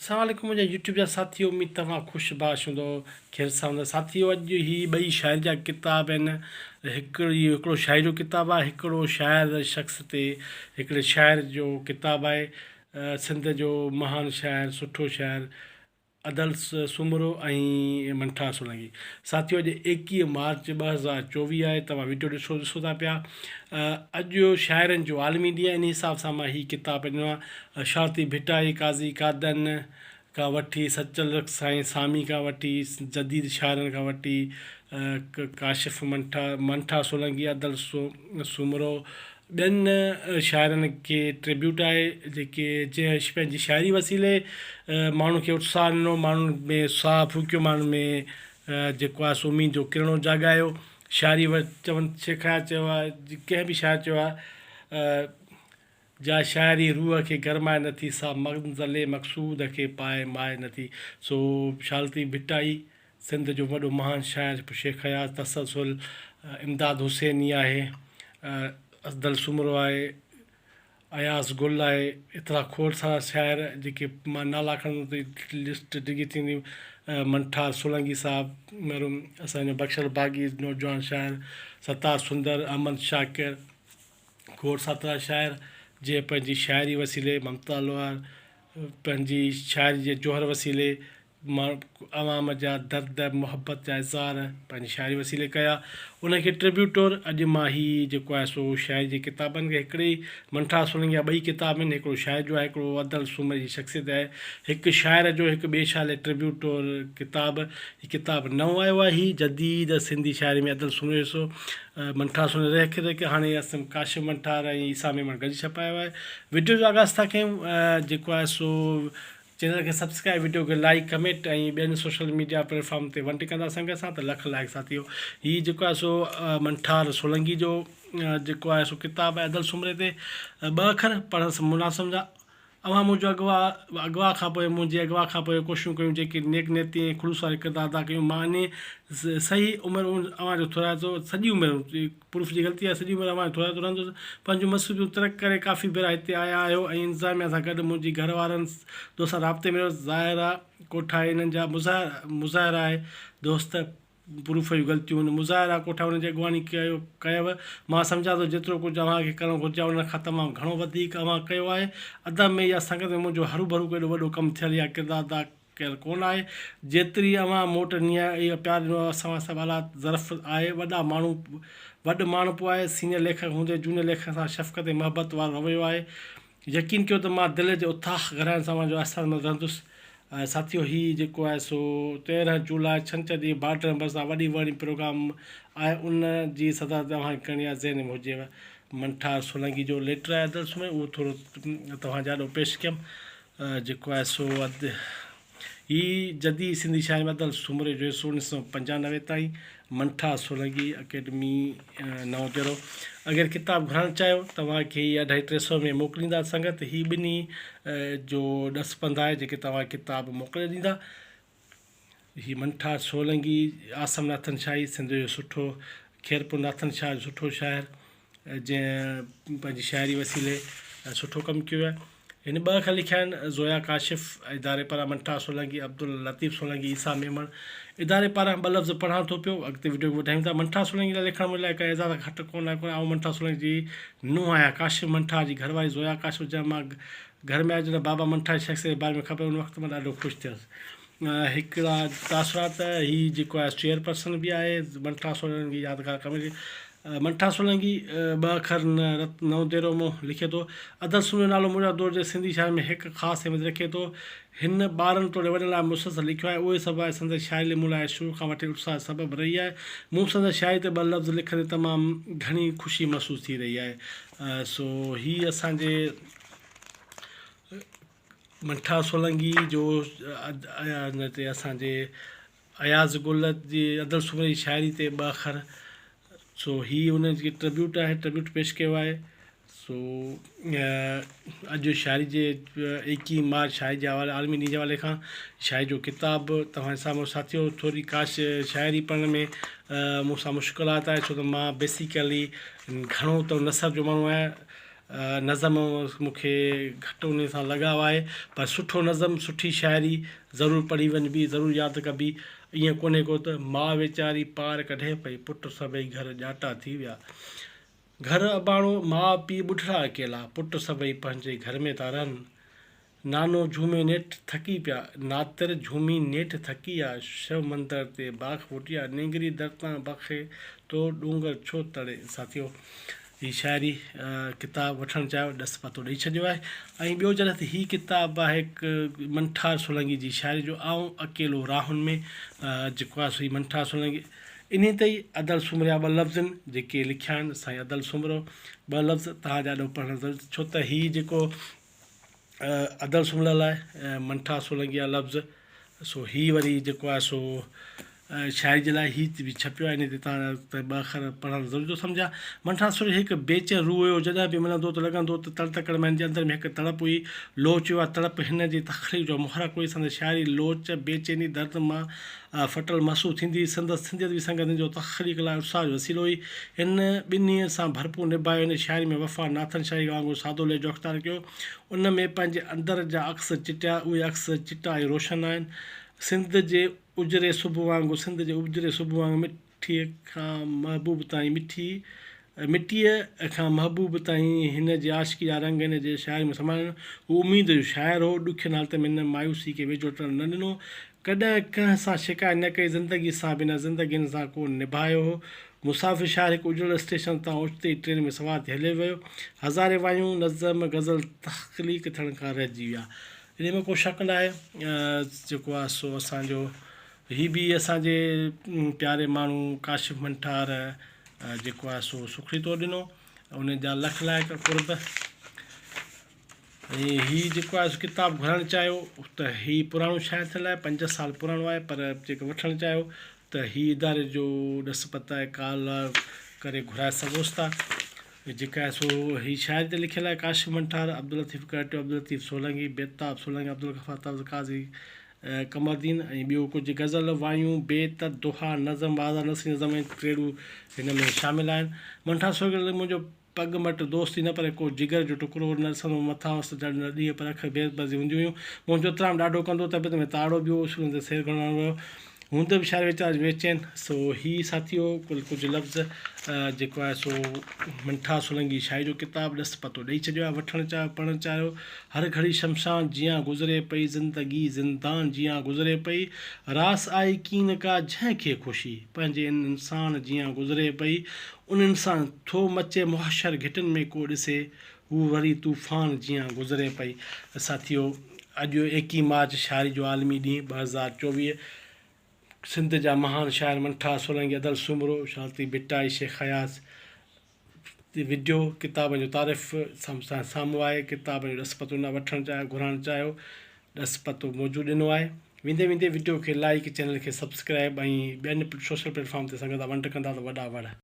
السلام عليڪم منهنجا يوٽيوب جا ساٿيو اميد توهان خوش باش هوندو خير سان هوندو ساٿيو اڄ هي ٻئي شاعر جا ڪتاب آهن هڪ هي هڪڙو شاعر جو ڪتاب آهي هڪڙو شاعر شخص تي هڪڙي شاعر جو ڪتاب آهي سنڌ جو مهان شاعر سٺو شاعر ادل سومرو ۽ منٺار سولنگي ساٿيو اڄ 21 مارچ 2024 آهي توهان ويڊيو ڏسو ڏسو ٿا پيا اڄ شاعرن جو عالمي ڏينهن آهي انهي حساب سان مان هي ڪتاب ڏنو آهي شاهه لطيف ڀٽائي قاضي قادن کان وٺي سچل سائين سامي کان وٺي جديد شاعرن کان وٺي ڪاشف منٺا منٺا سولنگي ادل سومرو ٻين شاعرن کي ٽربيوٽ آهي جيڪي جنهن پنهنجي شاعري وسيلي ماڻهن کي اتساهه ڏنو ماڻهن ۾ ساهه ڦوڪيو ماڻهن ۾ جيڪو آهي سو اميد جو ڪرڻو جاڳايو شاعري چون شيخ اياز چيو آهي ڪنهن به شاعر چيو آهي جا شاعري روح کي گرمائي نٿي سا منزل مقصود کي پائي مائي نٿي سو شاهه لطيف ڀٽائي سنڌ جو وڏو مهان شاعر شيخ اياز تسلسل امداد حسيني آهي افضل سومرو آهي اياز گل آهي ايترا کوڙ سارا شاعر جيڪي مان نالا کڻندم ته لسٽ ڊگهي ٿيندي منٺار سولنگي صاحب مرحوم اسان جو بخشل باغي نوجوان شاعر ستار سندر احمد شاڪر کوڙ ساترا شاعر جنهن پنهنجي شاعري وسيلي ممتا لوهار پنهنجي شاعري جي جوهر وسيلي عوام جا درد محبت جا اظهار پنهنجي شاعري وسيلي ڪيا ان کي ٽربيوٽ طور اڄ مان هي جيڪو آهي سو شاعري جي ڪتابن کي هڪڙي منٺار سولنگي جا ٻئي ڪتاب آهن هڪڙو شاعر جو آهي هڪڙو ادل سومري جي شخصيت آهي هڪ شاعر جو هڪ ٻئي شاعر لاء ٽربيوٽ طور ڪتاب هي ڪتاب نئون آيو آهي هي جديد سنڌي شاعري ۾ ادل سومري جو حصو منٺار سولنگي ريک ريک هاڻي اسم ڪاشف منٺار ۽ عيسيٰ ميمڻ گڏجي ڇپايو آهي وڊيو جو آغاز ٿا ڪيون جيڪو آهي سو چينل کي سبسڪرائب وڊيو کي لائيڪ ڪمينٽ ۽ ٻين سوشل ميڊيا پليٽ فارم تي ونڊ ڪندا سنگت سان ته لک لائق ساٿيو هي جيڪو آهي سو منٺار سولنگي جو جيڪو آهي سو ڪتاب آهي ادل سومري تي ٻه اکر پڙهڻ مناسب سمجها اوهان منهنجو اغوا اغوا کان پوء منهنجي اغوا کان پوء ڪوششون ڪيون جيڪي نيڪ نيتي ۽ خلوص واري ڪردار ادا ڪيون مان انهي صحيح عمر اوهان جو ٿورائتو سڄي عمر پروف جي غلطي آهي سڄي عمر اوهان جو ٿورائتو رهندس. پنهنجون مصروفيتون ترڪ ڪري ڪافي ڀيرا هتي آيا آهيو ۽ انتظاميا سان گڏ منهنجي گهر وارن دوست سان رابطي ۾ رهيو. ظاهر آ ڪوٺائي انهن جا مظاهرا آهي دوست پروف جون غلطيون هن مظاهرا ڪوٺائي انهن جي اڳواڻي ڪيو ڪيو. مان سمجهان ٿو جيترو ڪجهه اوهان کي ڪرڻ گهرجي ها انهن کان تمام گهڻو وڌيڪ اوهان ڪيو آهي. ادب ۾ يا سنگت ۾ منهنجو هروڀرو ڪو ايڏو وڏو ڪم ٿيل يا ڪردار ادا ڪيل ڪونه آهي. جيتري اوهان موٽ ڏني آهي اهو پيار ڏنو آهي اسان سڀ اعليٰ ظرف آهي. وڏا ماڻهو وڏ ماڻهپو آهي. سينئر ليکڪ هوندي جونيئر ليکڪ سان شفقت ۽ محبت وارو رويو آهي. يقين ڪيو ته مان دل جي اٿاهه گهراين سان اوهان جو احسانمند رهندس. ساٿيو هي جيڪو آهي سو 13 جولاء ڇنڇر ڏينهن بارڊر ڀرسان وڏي ورڻي پروگرام آهي ان جي صدارت اوهان کي ڪرڻي آهي ذهن ۾ هجيو. منٺار سولنگي جو ليٽر آهي ادل سمي اهو ٿورو توهان جي آڏو پيش ڪيم. جيڪو آهي سو اڌ هي جديد سنڌي شاعري ۾ ادل سومري جو حصو 1995 تائين منٺا سولنگي اڪيڊمي نئون ديرو اگر ڪتاب گهرائڻ چاهيو توهان کي هي اڍائي ٽي سو ۾ موڪليندا سنگت هي ٻنهي جو ڏس پنڌ آهي جيڪي توهان ڪتاب موڪلي ڏيندا هي منٺا سولنگي آسم ناٿن شاهي سنڌ جو سٺو خيرپور ناٿن شاهه جو سٺو شاعر جنهن پنهنجي شاعري وسيلي سٺو ڪم ڪيو آهي. هن ٻه اکر لکيا آهن، زويا ڪاشف اداري پاران منٺا سولنگي، عبداللطيف سولنگي، عيسيٰ ميمڻ اداري پاران ٻه لفظ پڙهان ٿو پيو، اڳتي وڊيو کي وڌايون ٿا. منٺا سولنگي لاء لکڻ منهنجي لاء ڪنهن اعزاز کان گهٽ ڪونه آهي، آئون منٺا سولنگي جي نونهن آهيان. ڪاشف منٺا جي گهر واري زويا ڪاشف جڏهن مان گهر ۾ آيس جڏهن بابا منٺا جي شخصيت جي باري ۾ خبر ان وقت مان ڏاڍو خوش ٿيس. هڪڙا تاثرات هي جيڪو آهي چيئرپرسن به آهي منٺا سولنگي يادگار ڪميٽي منٺا سولنگي ٻه اکر رت نئون ديرو مون لکي ٿو ادل سميو نالو منهنجا دور جي سنڌي شاعري ۾ هڪ خاص اهميت رکي ٿو هن ٻارن توڙي وڏن لاء مسلسل لکيو آهي اهوئي سبب آهي سندس شاعري مون لاء شروع کان وٺي اتساهه سبب رهي آهي مون سندس شاعري تي ٻه لفظ لکندي تمام گهڻي خوشي محسوس ٿي رهي آهي سو هي اسان جي منٺا سولنگي جو ان تي اسان جي اياز گل جي ادل سومري جي شاعري تي ٻه اکر سو هي ان جي ٽربيوٽ آهي ٽربيوٽ پيش ڪيو آهي سو اڄ شاعري جي 21 مارچ شاعري جي حوالي عالمي ڏينهن جي حوالي کان شاعري جو ڪتاب توهان جي سامهون ساٿيو ٿوري ڪاش شاعري پڙهڻ ۾ مون سان مشڪلات آهي ڇو ته مان بيسيڪلي گهڻو ته نثر جو ماڻهو آهيان. نظم مون کي گهٽ انهي سان لڳاء آهي پر سٺو نظم سٺي شاعري ضرور پڙهي وڃبي ضرور ياد ڪبي ائين ڪونهي ڪو ته ماء ويچاري پار ڪڍي پئي پٽ سڀئي گهر ڄاٽا ٿي ويا گهر اباڻو ماء پيء ٻڍڙا اڪيلا پٽ سڀئي پنهنجي گهر ۾ ٿا رهن نانو جهومي نيٺ ٿڪي پيا، ناتر جهومي نيٺ ٿڪي آ، شو مندر تي باک ڦوٽي آ، نينگري در تان بکي تو ڏونگر ڇو تڙي. ساٿيو هي شاعري ڪتاب وٺڻ چاهيو ڏس پتو ڏئي ڇڏيو آهي ۽ ٻيو جڏهن ته هي ڪتاب آهي هڪ منٺار سولنگي جي شاعري جو آئون اڪيلو راهن ۾ جيڪو آهي سو هي منٺار سولنگي انهي تي ئي ادل سومريا ٻه لفظ آهن جيڪي لکيا آهن سائين ادل سومرو ٻه لفظ توهان جا آڏو پڙهڻ ضروري ڇو ته هي جيڪو ادل سومرا لاء منٺا سولنگي جا لفظ سو هي وري جيڪو آهي سو شاعري جي لاء هي به ڇپيو آهي ان تي تان ته ٻه اکر پڙهڻ ضروري ٿو سمجهان منٺا سولنگي هڪ بيچين روح هيو جڏهن به ملندو ته لڳندو ته تڙ تڪڙ ۾ هن جي اندر ۾ هڪ تڙپ هئي لوچ اها تڙپ هن جي تخليق جو محرڪ هئي سندس شاعري لوچ بيچيني درد مان ڦٽل محسوس ٿيندي هئي. سندس سنڌي ادبي سنگت هن جو تخليق لاء اتساهه جو وسيلو هئي. هن ٻنهي سان ڀرپور نڀايو. هن شاعري ۾ وفا ناٿن شاهي وانگر سادو لهجو اختيار ڪيو. ان ۾ پنهنجي اندر جا عڪس چٽيا. اهي عڪس چٽا ۽ روشن آهن. سنڌ جي اجري صبح وانگر سنڌ جي اجري صبح وانگر مٺيء کان محبوب تائين مٺي مٽيء کان محبوب تائين هن جي عاشقي جا رنگ هن جي شاعري ۾ سمايل آهن. هو اميد جو شاعر هو. ڏکين حالتن ۾ هن مايوسي کي ويجهو ٽرڻ نه ڏنو. ڪڏهن ڪنهن سان شڪايت نه ڪئي. زندگي سان به نه، زندگي هن سان ڪو نڀايو هو. مسافر شاعر هڪ اجڙيل اسٽيشن تان اوچتي ئي ٽرين ۾ سوار ٿي هليو ويو. هزارين وايون، نظم، غزل تخليق ٿيڻ کان رهجي ويا. انهيء ۾ ڪو شڪ ناهي جيڪو آهي سو اسان جو هي به اسان جي پياري ماڻهو ڪاشف منٺار جيڪو آهي سو سکڻي طور ڏنو ان جا لک لائق قرب ۽ هي جيڪو آهي سو ڪتاب گهرڻ چاهيو ته هي پراڻو شايع ٿيل آهي 5 سال پراڻو آهي پر جيڪو وٺڻ چاهيو ته هي اداري جو ڏس پتا آهي ڪال ڪري گهرائي سگهوس ٿا جيڪا آهي سو هي شاعري تي لکيل آهي ڪاشف منٺار عبداللطيف ڪرٽيو عبداللطيف سولنگي بيتاب سولنگي عبدالغفار طرز قاضي قمرالدين ۽ ٻيو ڪجهه غزل، وايون، بيت، دوها، نظم، آزاد نثري نظم ۽ ٽيڙو هن ۾ شامل آهن. منٺار سوڳڙي منهنجو پڳ مٽ دوست ئي نه پر ڪو جگر جو ٽڪرو هو. نه ڏسندو هو مٿانئس ته نه ڏينهن پر اک بي بزي هونديون هيون. منهنجو اترام ڏاڍو ڪندو هو. طبيعت ۾ تاڙو به هو. اصولن تي سير گهڻو رهندو هو. هوندي به شاعر ويچارا ويچين. سو هي ساٿيو ڪل ڪجهه لفظ جيڪو آهي سو منٺار سولنگي شاعري جو ڪتاب ڏس پتو ڏئي ڇڏيو آهي. وٺڻ چاهيو پڙهڻ چاهيو هر گهڙي شمشان جيان گذري پئي زندگي زندان جيان گذري پئي راس آئي ڪين ڪا جنهن کي خوشي پنهنجي ان انسان جيان گذري پئي ان انسان ٿو مچي محشر گهٽين ۾ ڪو ڏسي هو وري طوفان جيان گذري پئي ساٿيو اڄ ايڪيهه مارچ شاعري جو عالمي ڏينهن 2024 سنڌ جا مهان شاعر منٺار سولنگي ادل سومرو شاهه لطيف ڀٽائي شيخ اياز وڊيو ڪتابن جو تعارف سامهون آهي ڪتابن جو ڏس پتو نه وٺڻ چاهيو گهرائڻ چاهيو ڏس پتو موجود ڏنو آهي ويندي ويندي وڊيو کي لائيڪ چينل کي سبسڪرائب ۽ ٻين سوشل پليٽ فارم تي سنگت ونڊ ڪندا ته وڏا وڙ.